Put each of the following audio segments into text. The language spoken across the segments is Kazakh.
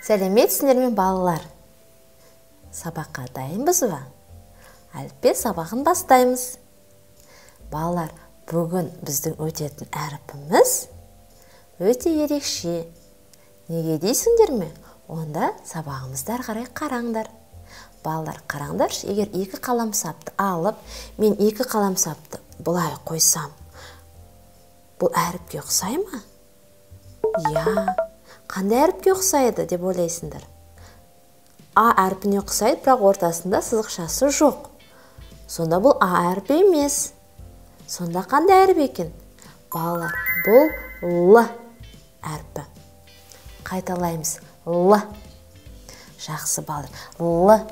Сәлеметсіздер ме, балалар? Сабаққа дайынбыз ба? Әліппе сабағын бастаймыз. Балалар, бүгін біздің өтетін әріпіміз өте ерекше. Неге дейсіңдер ме? Онда сабағымызды әрі қарай қараңдар. Балалар, қараңдаршы, егер екі қаламсапты алып, мен екі қаламсапты былай қойсам, бұл әріпке ұқсай ма? Иә. Қандай әріпке ұқсайды деп ойлайсыңдар? А әрпіне ұқсайды, бірақ ортасында сызықшасы жоқ. Сонда бұл А әрпі емес. Сонда қандай әріп екен? Балалар, бұл Л әрпі. Қайталаймыз. Л. Жақсы, балалар. Л.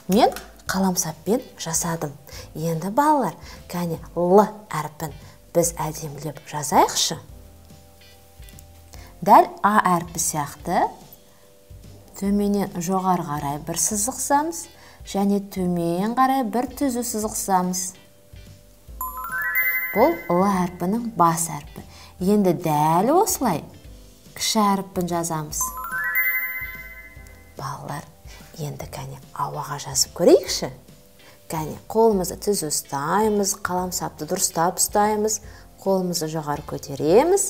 Мен қаламсаппен жасадым. Енді балалар, кәне Л әрпін біз әдемілеп жазайықшы. Дәл А әрпі сияқты төменнен жоғары қарай бір сызық сызамыз және төмен қарай бір түзу сызық сызамыз. Бұл Л әрпінің бас әрпі. Енді дәл осылай кіші әрпін жазамыз. Балалар, енді кәне ауаға жазып көрейікші. Кәне қолымызды түзу ұстаймыз, қаламсапты дұрыстап ұстаймыз, қолымызды жоғары көтереміз.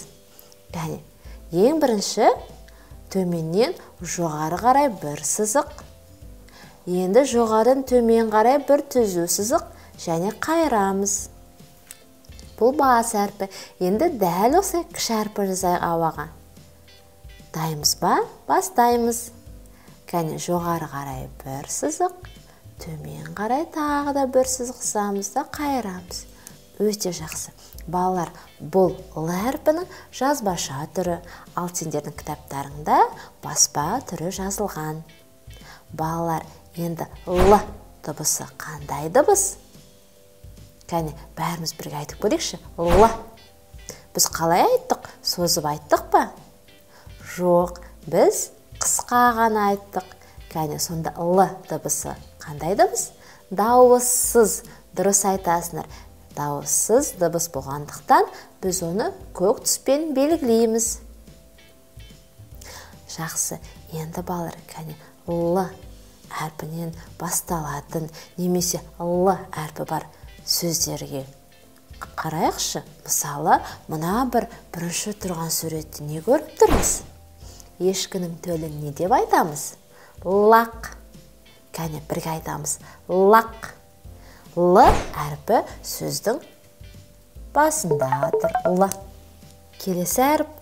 Кәне ең бірінші төменнен жоғары қарай бір сызық, енді жоғарыдан төмен қарай бір түзу сызық және қайырамыз. Бұл бас әрпі. Енді дәл осы кіші әрпі жазайық ауаға. Дайынбыз ба? Бастаймыз. Кәне жоғары қарай бір сызық, төмен қарай тағы да бір сызық сызамыз да қайырамыз. Өте жақсы. Балалар, бұл Л әрпінің жазбаша түрі, ал сендердің кітаптарыңда баспа түрі жазылған. Балалар, енді Л дыбысы қандай дыбыс? Кәне, бәріміз бірге айтып көрейікші. Л. Біз қалай айттық? Созып айттық па? Жоқ, біз қысқа ғана айттық. Кәне, сонда Л дыбысы қандай дыбыс? Дауыссыз. Дұрыс айтасыңдар. Дауыссыз дыбыс болғандықтан біз оны көк түспен белгілейміз. Жақсы, енді балалар, кәне Л әрпінен басталатын немесе Л әрпі бар сөздерге қарайықшы. Мысалы, мына бір бірінші тұрған суретте не көріп тұрмыз? Ешкінің төлін не деп айтамыз? Лақ. Кәне бірге айтамыз. Лақ. Л әрпі сөздің басында тұр. Л. Келесі әріп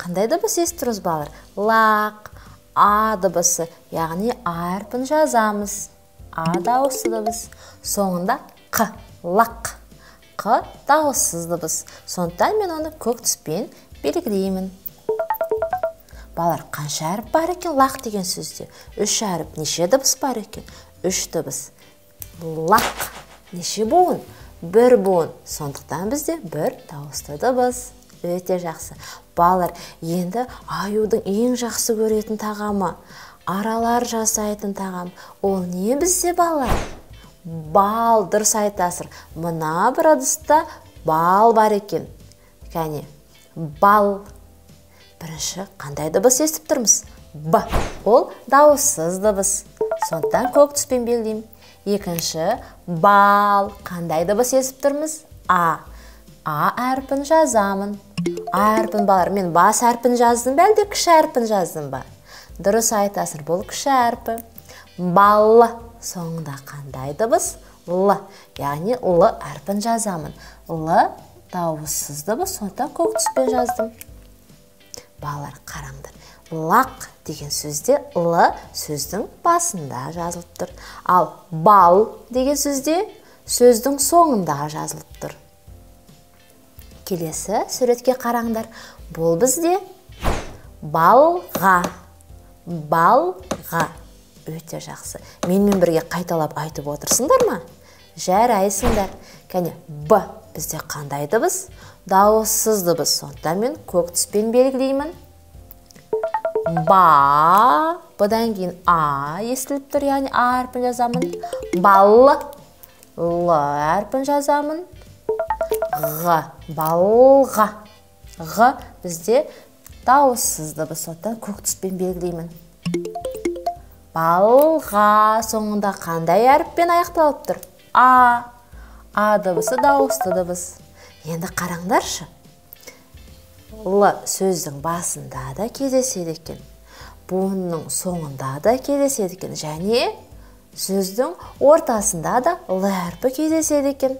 қандай дыбыс естіп тұрмыз, балалар? Лақ. А дыбысы, яғни А әрпін жазамыз. А дауысты дыбыс. Соңында Қ. Лақ. Қ дауыссыз дыбыс. Сондықтан мен оны көк түспен белгілеймін. Балалар, қанша әріп бар екен лақ деген сөзде? Үш әріп. Неше дыбыс бар екен? Үш дыбыс. Лақ. Неше буын? Бір буын. Сондықтан бізде бір дауысты дыбыс. Өте жақсы. Балалар, енді аюдың ең жақсы көретін тағамы, аралар жасайтын тағам. Ол не бізде, балалар? Бал. Дұрыс айтасың. Мына бір ыдыста бал бар екен. Кәне, бал. Бірінші қандай дыбыс естіп тұрмыз? Б. Ол дауыссыз дыбыс. Сондықтан көк түспен белгілеймін. Екінші, бал. Қандай дыбыс естіп тұрмыз? А. А әрпін жазамын. А әрпін, балалар, мен бас әрпін жаздым ба, әлде кіші әрпін жаздым ба? Дұрыс айтасың, бұл кіші әрпі. Бал. Соңында қандай дыбыс? Л. Яғни Л әрпін жазамын. Л дауыссыз дыбыс, сондықтан көк түспен жаздым. Балалар, қараңдар. Лақ деген сөзде Л сөздің басында жазылып тұр. Ал бал деген сөзде сөздің соңында жазылып тұр. Келесі суретке қараңдар. Бұл бізде балға. Балға. Өте жақсы. Менімен бірге қайталап айтып отырсыңдар ма? Жарайсыңдар. Кәне, Б бізде қандай дыбыс? Дауыссыз дыбыс. Сондықтан мен көк түспен белгілеймін. Ба, бұдан кейін А естіліп тұр, яғни А әрпін жазамын. Бал, Л әрпін жазамын. Ғ, балға. Ғ бізде дауыссыз дыбыс, сондықтан көк түспен белгілеймін. Балға соңында қандай әріппен аяқталып тұр? А. А дыбысы дауысты дыбыс. Енді қараңдаршы. Л сөздің басында да кездеседі екен. Буынның соңында да кездеседі екен. Және сөздің ортасында да Л әрпі кездеседі екен.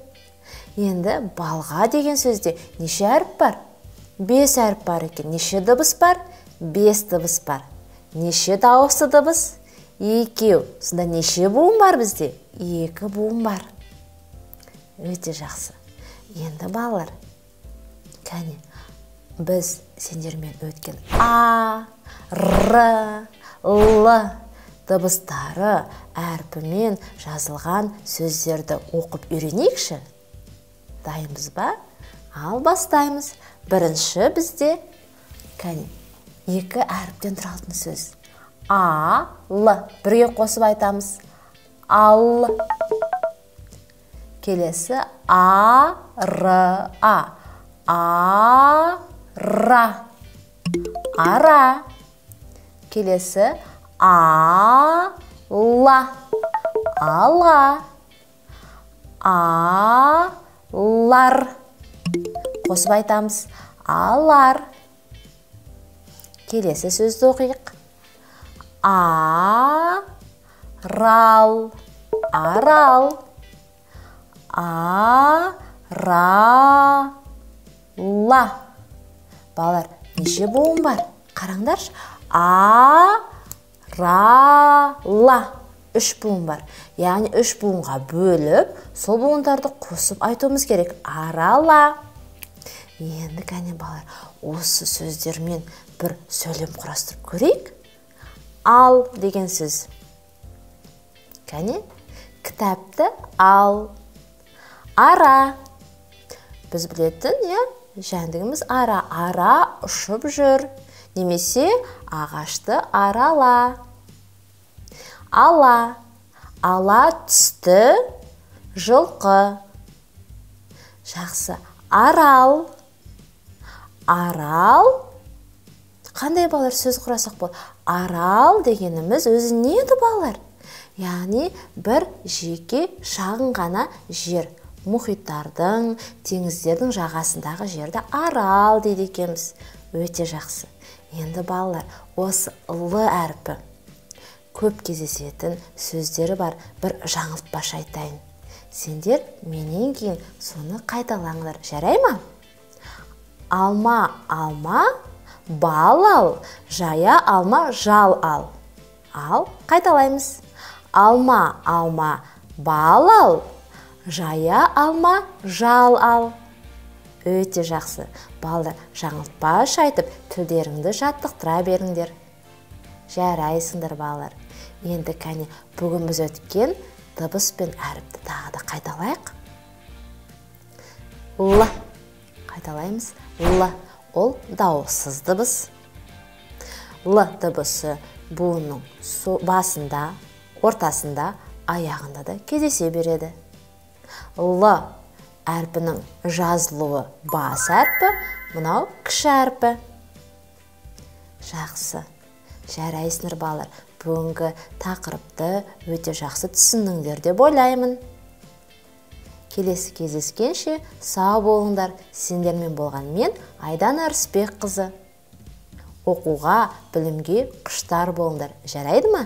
Енді балға деген сөзде неше әріп бар? 5 әріп бар екен. Неше дыбыс бар? 5 дыбыс бар. Неше дауысты дыбыс? 2. Сонда неше буын бар бізде? 2 буын бар. Өте жақсы. Енді балалар, кәне, біз сендермен өткен А, Р, Л дыбыстары әрпімен жазылған сөздерді оқып үйренейікші. Дайынбыз ба? Ал бастаймыз. Бірінші бізде кәне 2 әріптен тұратын сөз. А, Л. Бірге қосып айтамыз. Ал. Келесі А, Р, А. А, Ра. Ара. Келесі А, Ла. Ала. А, лар. Қосып айтамыз. Алар. Келесі сөзді оқиық. А, рал. Арал. А, ра, ла. Балалар, неше буын бар? Қараңдаршы. А, ра, ла. 3 буын бар. Яғни 3 буынға бөліп, сол буындарды қосып айтуымыз керек. Арала. Енді кәне балалар, осы сөздермен бір сөйлем құрастырып көрейік. Ал деген сөз. Кәне, кітапты ал. Ара. Біз білетін, иә, жәндігіміз ара. Ара ұшып жүр. Немесе ағашты арала. Ала. Ала түсті жылқы. Жақсы. Арал. Арал. Қандай балалар сөз құрасақ болады? Арал дегеніміз өзі не еді балалар? Яғни бір жеке шағын ғана жер. Мұхиттардың, теңіздердің жағасындағы жерді арал дейді екенбіз. Өте жақсы. Енді балалар, осы Л әрпі көп кездесетін сөздері бар бір жаңылтпаш айтайын. Сендер менен кейін соны қайталаңдар. Жарай ма? Алма, алма, бал ал, жая алма, жал ал. Ал, қайталаймыз. Алма, алма, бал ал, жая алма, жал ал. Өте жақсы. Балалар, жаңылтпаш айтып, тілдеріңді жаттықтыра беріңдер. Жарайсыңдар, балалар. Енді кәне, бүгін біз өткен дыбыс пен әріпті тағы да қайталайық. Л. Қайталаймыз. Л. Ол дауыссыз дыбыс. Л дыбысы буынның басында, ортасында, аяғында да кездесе береді. Л әрпінің жазылуы бас әрпі, мынау кіші әрпі. Жақсы. Жарайсыңдар, балалар. Бүгінгі тақырыпты өте жақсы түсіндіңдер деп ойлаймын. Келесі кездескенше сау болыңдар. Сендермен болған мен Айдана Рысбекқызы. Оқуға, білімге құштар болыңдар. Жарайды ма?